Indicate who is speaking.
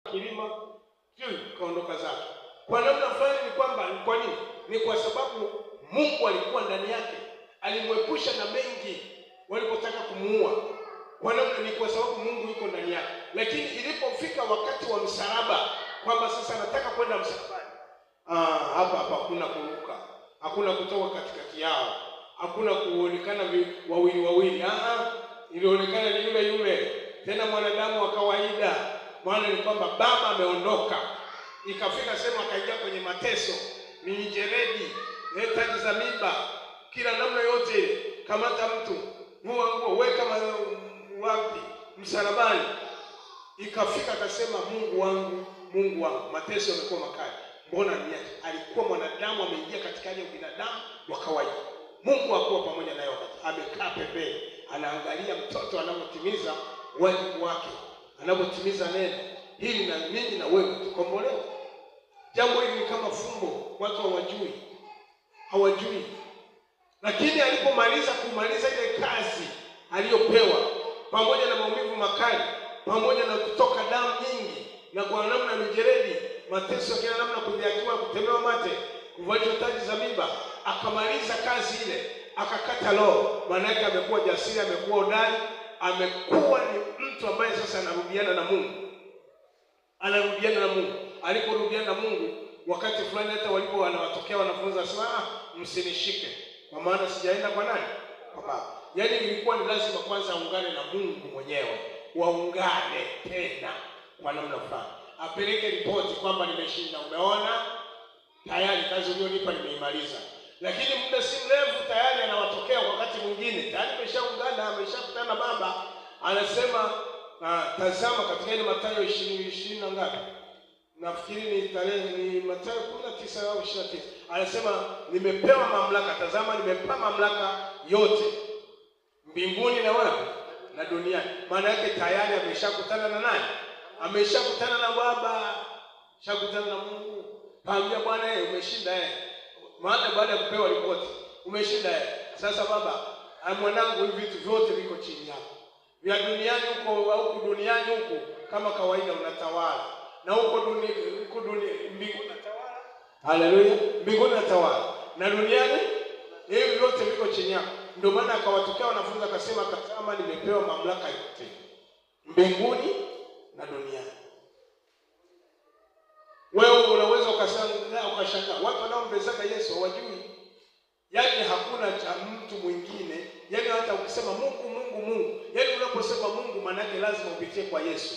Speaker 1: Kilima kaondoka zake. Kwa namna fulani ni kwamba kwa nini? Ni kwa sababu Mungu alikuwa ndani yake, alimwepusha na mengi walipotaka kumuua. Kwa namna ni kwa sababu Mungu yuko ndani yake. Lakini ilipofika wakati wa msalaba, kwamba sasa nataka kwenda msalabani, hapa hapa hakuna kuruka, hakuna kutoka katikati yao, hakuna kuonekana wawili wawili. Ilionekana ni yule yule, tena mwanadamu wa kawaida. Maana ni kwamba Baba ameondoka, ikafika sehemu akaingia kwenye mateso, mijeredi, taji za miba, kila namna yote ile, kamata mtu, vua nguo, weka wapi msalabani. Ikafika akasema, Mungu wangu, Mungu wangu, mateso yamekuwa makali, mbona niache? Alikuwa mwanadamu, ameingia katika hali ya binadamu wa kawaida. Mungu hakuwa pamoja naye wakati amekaa pembeni, anaangalia mtoto anapotimiza wajibu wake, anapotimiza neno hili, na mimi na wewe tukombolewe. Jambo hili ni kama fumbo, watu hawajui, hawajui. Lakini alipomaliza kumaliza ile kazi aliyopewa, pamoja na maumivu makali, pamoja na kutoka damu nyingi, na kwa namna mijeredi, mateso kila namna, kudhihakiwa, kutemewa mate, kuvalishwa taji za miba, akamaliza kazi ile, akakata roho. Maana yake amekuwa jasiri, amekuwa hodari, amekuwa ni mtu ambaye sasa anarudiana na Mungu, anarudiana na Mungu. Aliporudiana na Mungu, wakati fulani hata walipo wanawatokea wanafunzi wasema, msinishike kwa maana sijaenda kwa nani? Kwa Baba. Yaani ilikuwa ni lazima kwanza aungane na Mungu mwenyewe, waungane tena kwa namna fulani, apeleke ripoti kwamba nimeshinda, umeona tayari kazi ulionipa nimeimaliza. Lakini muda si mrefu tayari anawatokea wakati mwingine, tayari ameshaungana, ameshakutana Baba, anasema tazama, katika ile Mathayo 20 na ngapi, nafikiri ni tarehe ni Mathayo 19 au 29, anasema nimepewa mamlaka, tazama nimepewa mamlaka yote mbinguni na wapi na duniani. Maana yake tayari ameshakutana na nani? Ameshakutana na Baba, shakutana na Mungu. Kaambia Bwana, yeye umeshinda yeye. Maana baada ya kupewa ripoti, umeshinda yeye. Sasa Baba, mwanangu, hivi vitu vyote viko chini yako. Vya duniani huko huku duniani huku kama kawaida unatawala. Na huko dunia huko dunia mbinguni unatawala. Haleluya. Mbinguni unatawala. Na duniani hivi vyote viko chini yako. Ndio maana akawatokea wanafunzi akasema, tazama nimepewa mamlaka yote mbinguni na duniani. Wewe unaweza ukashangaa, watu wanaombezaka Yesu hawajui. Yaani hakuna cha mtu mwingine. Yaani hata ukisema Mungu Mungu Mungu, yaani unaposema Mungu maana yake lazima upitie kwa Yesu.